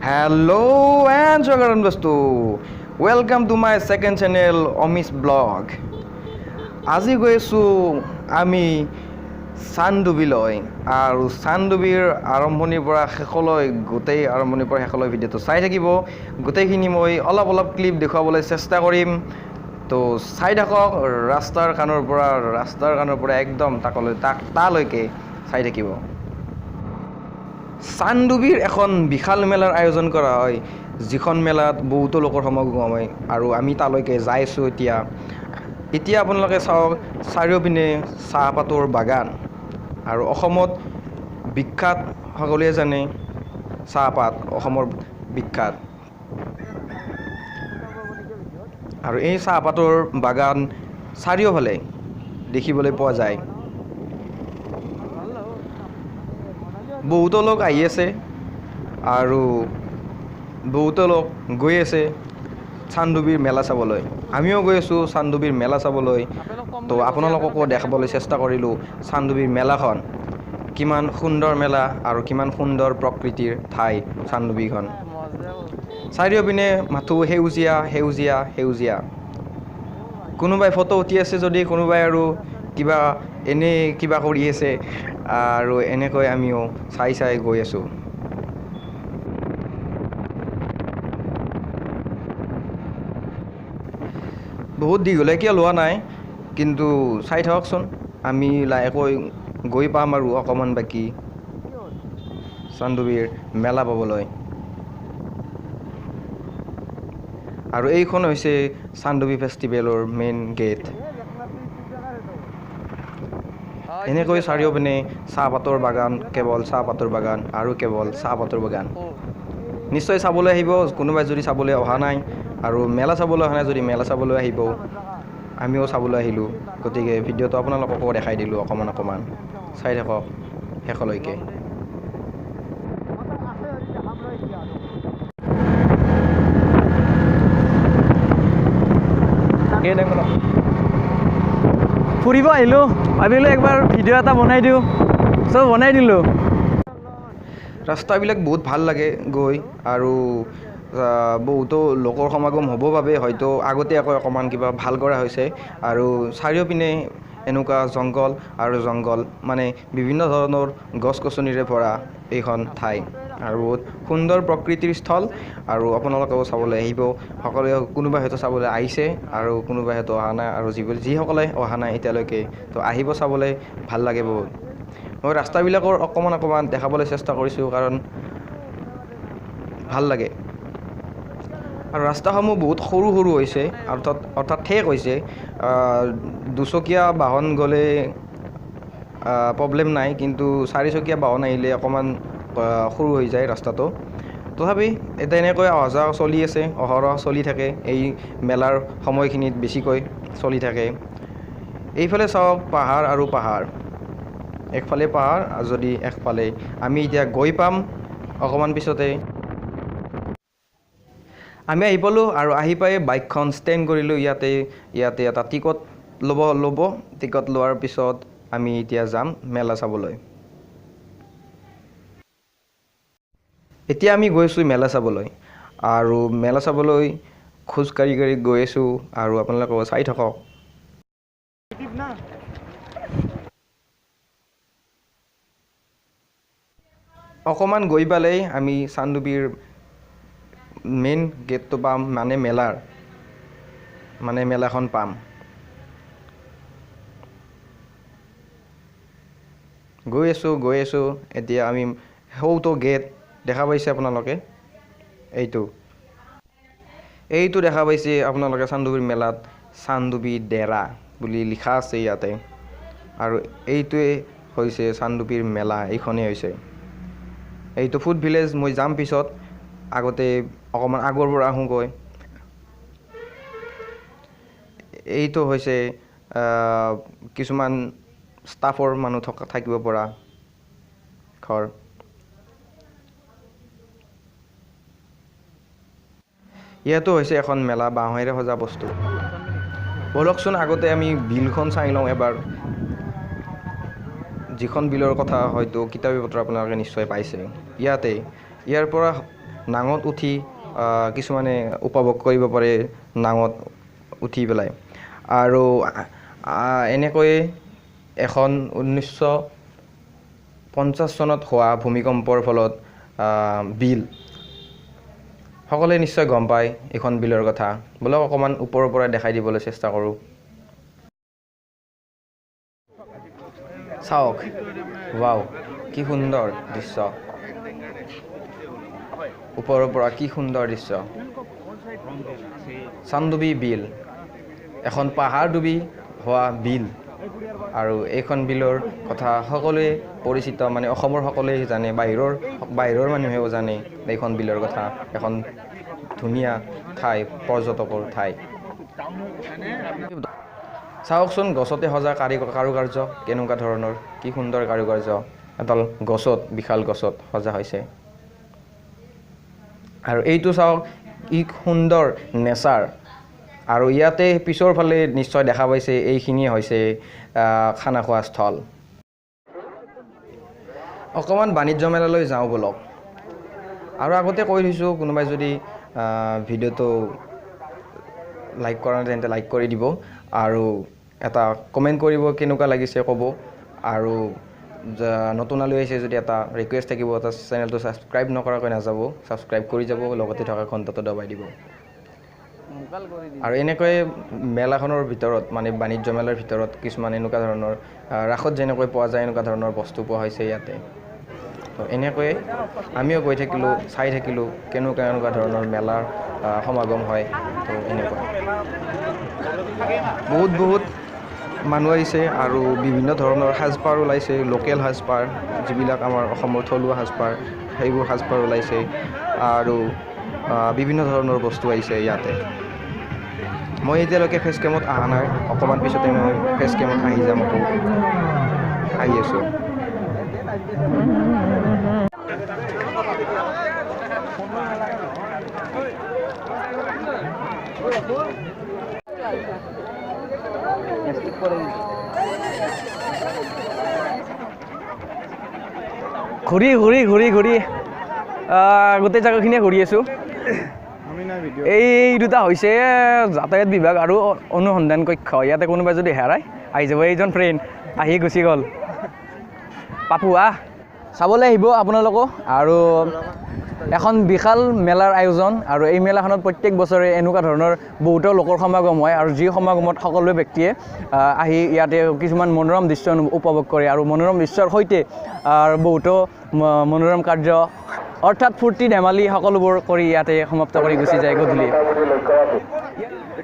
Hello and স্বাগতম দোস্তো, welcome to my second channel Amish blog. আজি গৈ আছোঁ আমি চানডুবিলৈ আৰু চানডুবিৰ আৰম্ভণিৰ পৰা শেষলৈ, গোটেই আৰম্ভণিৰ পৰা শেষলৈ ভিডিঅ'টো চাই থাকিব। গোটেইখিনি মই অলপ অলপ ক্লিপ দেখুৱাবলৈ চেষ্টা কৰিম, তো চাই থাকক। ৰাস্তাৰ কাণৰ পৰা একদম তাকলৈ তাক তালৈকে চাই থাকিব। চানডুবিৰ এখন বিশাল মেলাৰ আয়োজন কৰা হয়, যিখন মেলাত বহুতো লোকৰ সমাগম হয় আৰু আমি তালৈকে যাই আছোঁ এতিয়া। এতিয়া আপোনালোকে চাওক, চাৰিওপিনে চাহপাতৰ বাগান আৰু অসমত বিখ্যাত, সকলোৱে জানে চাহপাত অসমৰ বিখ্যাত। আৰু এই চাহপাতৰ বাগান চাৰিওফালে দেখিবলৈ পোৱা যায়। বহুতো লোক আহি আছে আৰু বহুতো লোক গৈ আছে চানডুবিৰ মেলা চাবলৈ। আমিও গৈ আছোঁ চানডুবিৰ মেলা চাবলৈ। তো আপোনালোককো দেখাবলৈ চেষ্টা কৰিলোঁ চানডুবিৰ মেলাখন কিমান সুন্দৰ মেলা আৰু কিমান সুন্দৰ প্ৰকৃতিৰ ঠাই চানডুবিখন। চাৰিওপিনে মাথো সেউজীয়া সেউজীয়া সেউজীয়া। কোনোবাই ফটো উঠি আছে যদি কোনোবাই আৰু কিবা এনেই কিবা কৰি আছে, আৰু এনেকৈ আমিও চাই চাই গৈ আছোঁ। বহুত দীঘলীয়া লোৱা নাই, কিন্তু চাই থাককচোন। আমি লাহেকৈ গৈ পাম আৰু অকণমান বাকী চানডুবিৰ মেলা পাবলৈ। আৰু এইখন হৈছে চানডুবি ফেষ্টিভেলৰ মেইন গেট। এনেকৈ চাৰিওপিনে চাহপাতৰ বাগান, কেৱল চাহপাতৰ বাগান আৰু কেৱল চাহপাতৰ বাগান। নিশ্চয় চাবলৈ আহিব কোনোবাই যদি চাবলৈ অহা নাই, আৰু মেলা চাবলৈ অহা নাই যদি মেলা চাবলৈ আহিব। আমিও চাবলৈ আহিলোঁ, গতিকে ভিডিঅ'টো আপোনালোককো দেখাই দিলোঁ অকণমান অকণমান। চাই থাকক শেষলৈকে। ফুৰিব আহিলোঁ, ভাবিলোঁ একবাৰ ভিডিঅ' এটা বনাই দিওঁ, চব বনাই দিলোঁ। ৰাস্তাবিলাক বহুত ভাল লাগে গৈ, আৰু বহুতো লোকৰ সমাগম হ'ব বাবে হয়তো আগতীয়াকৈ অকণমান কিবা ভাল কৰা হৈছে। আৰু চাৰিওপিনে এনেকুৱা জংঘল আৰু জংঘল, মানে বিভিন্ন ধৰণৰ গছ গছনিৰে ভৰা এইখন ঠাই আৰু বহুত সুন্দৰ প্ৰকৃতিৰ স্থল। আৰু আপোনালোকেও চাবলৈ আহিব সকলোৱে। কোনোবাই হয়তো চাবলৈ আহিছে আৰু কোনোবাই হয়তো অহা নাই, আৰু যিসকলে অহা নাই এতিয়ালৈকে তো আহিব চাবলৈ, ভাল লাগে বহুত। মই ৰাস্তাবিলাকৰ অকণমান অকণমান দেখাবলৈ চেষ্টা কৰিছোঁ, কাৰণ ভাল লাগে। আৰু ৰাস্তাসমূহ বহুত সৰু সৰু হৈছে, অৰ্থাৎ ঠেক হৈছে। দুচকীয়া বাহন গ'লে প্ৰব্লেম নাই, কিন্তু চাৰিচকীয়া বাহন আহিলে অকণমান সৰু হৈ যায় ৰাস্তাটো। তথাপি এতিয়া এনেকৈ অহা যোৱা চলি আছে, অহৰহ চলি থাকে। এই মেলাৰ সময়খিনিত বেছিকৈ চলি থাকে। এইফালে চাওক, পাহাৰ আৰু পাহাৰ, একফালে পাহাৰ আৰু যদি একফালে আমি এতিয়া গৈ পাম অকণমান পিছতে। আমি আহি পালোঁ আৰু আহি পাই বাইকখন ষ্টেণ্ড কৰিলোঁ ইয়াতে। ইয়াতে এটা টিকট ল'ব। টিকট লোৱাৰ পিছত আমি এতিয়া যাম মেলা চাবলৈ। এতিয়া আমি গৈছোঁ মেলা চাবলৈ, আৰু মেলা চাবলৈ খোজকাঢ়ি কাঢ়ি গৈ আছোঁ, আৰু আপোনালোকেও চাই থাকক। অকণমান গৈ পালেই আমি চানডুবিৰ মেইন গেটটো পাম, মানে মেলাৰ মানে মেলাখন পাম। গৈ আছোঁ গৈ আছোঁ। এতিয়া আমি সৌটো গেট দেখা পাইছে আপোনালোকে, এইটো দেখা পাইছে আপোনালোকে চানডুবিৰ মেলাত চানডুবি ডেৰা বুলি লিখা আছে ইয়াতে। আৰু এইটোৱে হৈছে চানডুবিৰ মেলা, এইখনেই হৈছে এইটো ফুড ভিলেজ। মই যাম পিছত, আগতে অকণমান আগৰ পৰা আহোঁগৈ। এইটো হৈছে কিছুমান ষ্টাফৰ মানুহ থাকিব পৰা ঘৰ। ইয়াতো হৈছে এখন মেলা, বাঁহেৰে সজা বস্তু। ব'লকচোন আগতে আমি বিলখন চাই লওঁ এবাৰ, যিখন বিলৰ কথা হয়তো কিতাপে পত্ৰ আপোনালোকে নিশ্চয় পাইছে। ইয়াতে ইয়াৰ পৰা নাঙত উঠি কিছুমানে উপভোগ কৰিব পাৰে নাঙত উঠি পেলাই। আৰু এনেকৈয়ে এখন 1950 চনত হোৱা ভূমিকম্পৰ ফলত বিল, সকলোৱে নিশ্চয় গম পায় এইখন বিলৰ কথা। বোলক অকণমান ওপৰৰ পৰা দেখাই দিবলৈ চেষ্টা কৰোঁ। চাওক, ৱাও, কি সুন্দৰ দৃশ্য, ওপৰৰ পৰা কি সুন্দৰ দৃশ্য। চান্দুবি বিল, এখন পাহাৰ ডুবি হোৱা বিল। আৰু এইখন বিলৰ কথা সকলোৱে পৰিচিত, মানে অসমৰ সকলোৱে জানে, বাহিৰৰ মানুহেও জানে এইখন বিলৰ কথা। এখন ধুনীয়া ঠাই, পৰ্যটকৰ ঠাই। চাওকচোন গছতে সজা কাৰুকাৰ্য কেনেকুৱা ধৰণৰ, কি সুন্দৰ কাৰুকাৰ্য এডাল গছত, বিশাল গছত সজা হৈছে। আৰু এইটো চাওক, কি সুন্দৰ নেচাৰ। আৰু ইয়াতে পিছৰ ফালে নিশ্চয় দেখা পাইছে, এইখিনিয়ে হৈছে খানা খোৱা স্থল। অকণমান বাণিজ্য মেলালৈ যাওঁ ব'লক। আৰু আগতে কৈ থৈছোঁ, কোনোবাই যদি ভিডিঅ'টো লাইক কৰা নাই তেন্তে লাইক কৰি দিব, আৰু এটা কমেণ্ট কৰিব কেনেকুৱা লাগিছে ক'ব। আৰু নতুন আলহী আহিছে যদি এটা ৰিকুৱেষ্ট থাকিব, এটা চেনেলটো ছাবস্ক্ৰাইব নকৰাকৈ নাযাব, ছাবস্ক্ৰাইব কৰি যাব, লগতে থকা ঘণ্টাটো দবাই দিব। আৰু এনেকৈয়ে মেলাখনৰ ভিতৰত, মানে বাণিজ্য মেলাৰ ভিতৰত কিছুমান এনেকুৱা ধৰণৰ ৰাসত যেনেকৈ পোৱা যায় এনেকুৱা ধৰণৰ বস্তু পোৱা হৈছে ইয়াতে। তো এনেকৈয়ে আমিও গৈ থাকিলোঁ, চাই থাকিলোঁ কেনেকুৱা এনেকুৱা ধৰণৰ মেলাৰ সমাগম হয়। তো এনেকুৱা বহুত বহুত মানুহ আহিছে আৰু বিভিন্ন ধৰণৰ সাজপাৰ ওলাইছে, লোকেল সাজপাৰ, যিবিলাক আমাৰ অসমৰ থলুৱা সাজপাৰ, সেইবোৰ সাজপাৰ ওলাইছে। আৰু বিভিন্ন ধৰণৰ বস্তু আহিছে ইয়াতে। মই এতিয়ালৈকে ফেচ কেমত অহা নাই, অকণমান পিছতে মই ফেচ কেমত আহি যাম, আকৌ আহি আছোঁ। ঘূৰি ঘূৰি ঘূৰি ঘূৰি গোটেই জেগাখিনিয়ে ঘূৰি আছোঁ। এই দুটা হৈছে যাতায়াত বিভাগ আৰু অনুসন্ধান কক্ষ। ইয়াতে কোনোবা যদি হেৰাই আহি যাব। এইজন ফ্ৰেণ্ড আহি গুচি গ'ল। পাপু আহ, চাবলৈ আহিব আপোনালোকো। আৰু এখন বিশাল মেলাৰ আয়োজন, আৰু এই মেলাখনত প্ৰত্যেক বছৰে এনেকুৱা ধৰণৰ বহুতো লোকৰ সমাগম হয়, আৰু যি সমাগমত সকলো ব্যক্তিয়ে আহি ইয়াতে কিছুমান মনোৰম দৃশ্য উপভোগ কৰে, আৰু মনোৰম দৃশ্যৰ সৈতে বহুতো মনোৰম কাৰ্য অৰ্থাৎ ফূৰ্তি ধেমালি সকলোবোৰ কৰি ইয়াতে সমাপ্ত কৰি গুচি যায় গধূলি।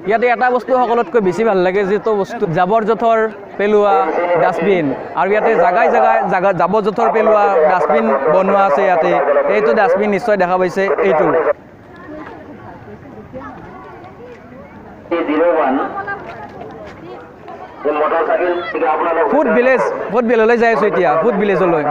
ইয়াতে এটা বস্তু সকলোতকৈ বেছি ভাল লাগে, যিটো বস্তু জাবৰ জোঁথৰ পেলোৱা ডাষ্টবিন। আৰু ইয়াতে জাগাই জাগাই জাগা জাবৰ জোঁথৰ পেলোৱা ডাষ্টবিন বনোৱা আছে ইয়াতে। এইটো ডাষ্টবিন নিশ্চয় দেখা পাইছে, এইটো। ফুড ভিলেজ, ফুড ভিলেজলৈ যাই আছোঁ এতিয়া, ফুড ভিলেজলৈ।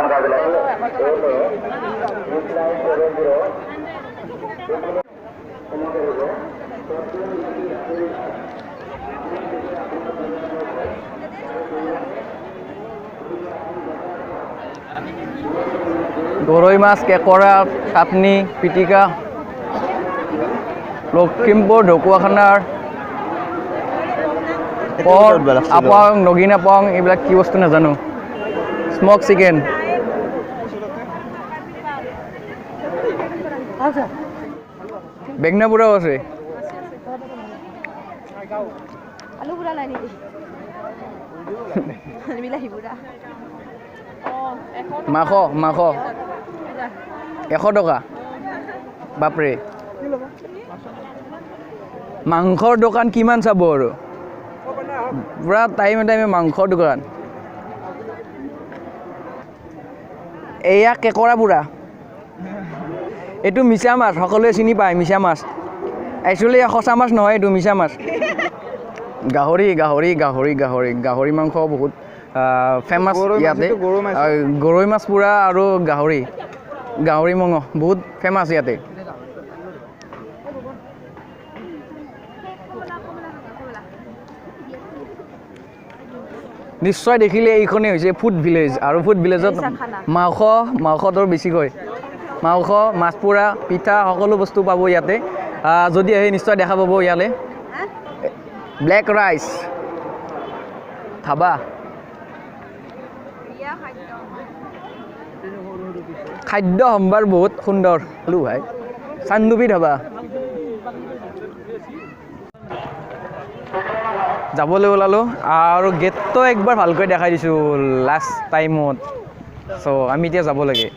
গৰৈ মাছ, কেঁকোৰা, চাটনি, পিটিকা। লখিমপুৰ ঢকুৱাখানাৰ আপং, নগিন আপং, এইবিলাক কি বস্তু নাজানো। Smoke chicken. বেঙেনা পোৰাও আছে। মাংস, মাংস 100 টকা। বাপৰে, মাংসৰ দোকান কিমান চাব আৰু, পূৰা টাইমে টাইমে মাংসৰ দোকান। এয়া কেঁকোৰা পোৰা, এইটো মিছা মাছ, সকলোৱে চিনি পায় মিছা মাছ। একচুৱেলি সঁচা মাছ নহয়, এইটো মিছা মাছ। গাহৰি, গাহৰি, গাহৰি, গাহৰি, গাহৰি মাংস বহুত ফেমাছ ইয়াতে। গৰৈ মাছ পোৰা আৰু গাহৰি, গাহৰি মঙহ বহুত ফেমাছ ইয়াতে। নিশ্চয় দেখিলে এইখনেই হৈছে ফুড ভিলেজ, আৰু ফুড ভিলেজত মাংসটো বেছিকৈ। মাংস, মাছ পোৰা, পিঠা সকলো বস্তু পাব ইয়াতে। যদি আহে নিশ্চয় দেখা পাব ইয়ালে। ব্লেক ৰাইচ ধাবা, খাদ্য সম্ভাৰ বহুত সুন্দৰ। হেল্ল' ভাই, চান্দুবি ধাবা যাবলৈ ওলালোঁ আৰু গেটটো একবাৰ ভালকৈ দেখাই দিছোঁ লাষ্ট টাইমত। চ' আমি এতিয়া যাব লাগে।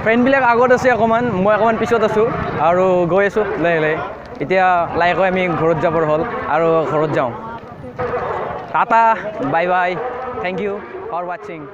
ফ্ৰেণ্ডবিলাক আগত আছে অকণমান, মই অকণমান পিছত আছোঁ আৰু গৈ আছোঁ লাহে লাহে। এতিয়া লাহেকৈ আমি ঘৰত যাবৰ হ'ল আৰু ঘৰত যাওঁ। Tata, bye bye, thank you for watching.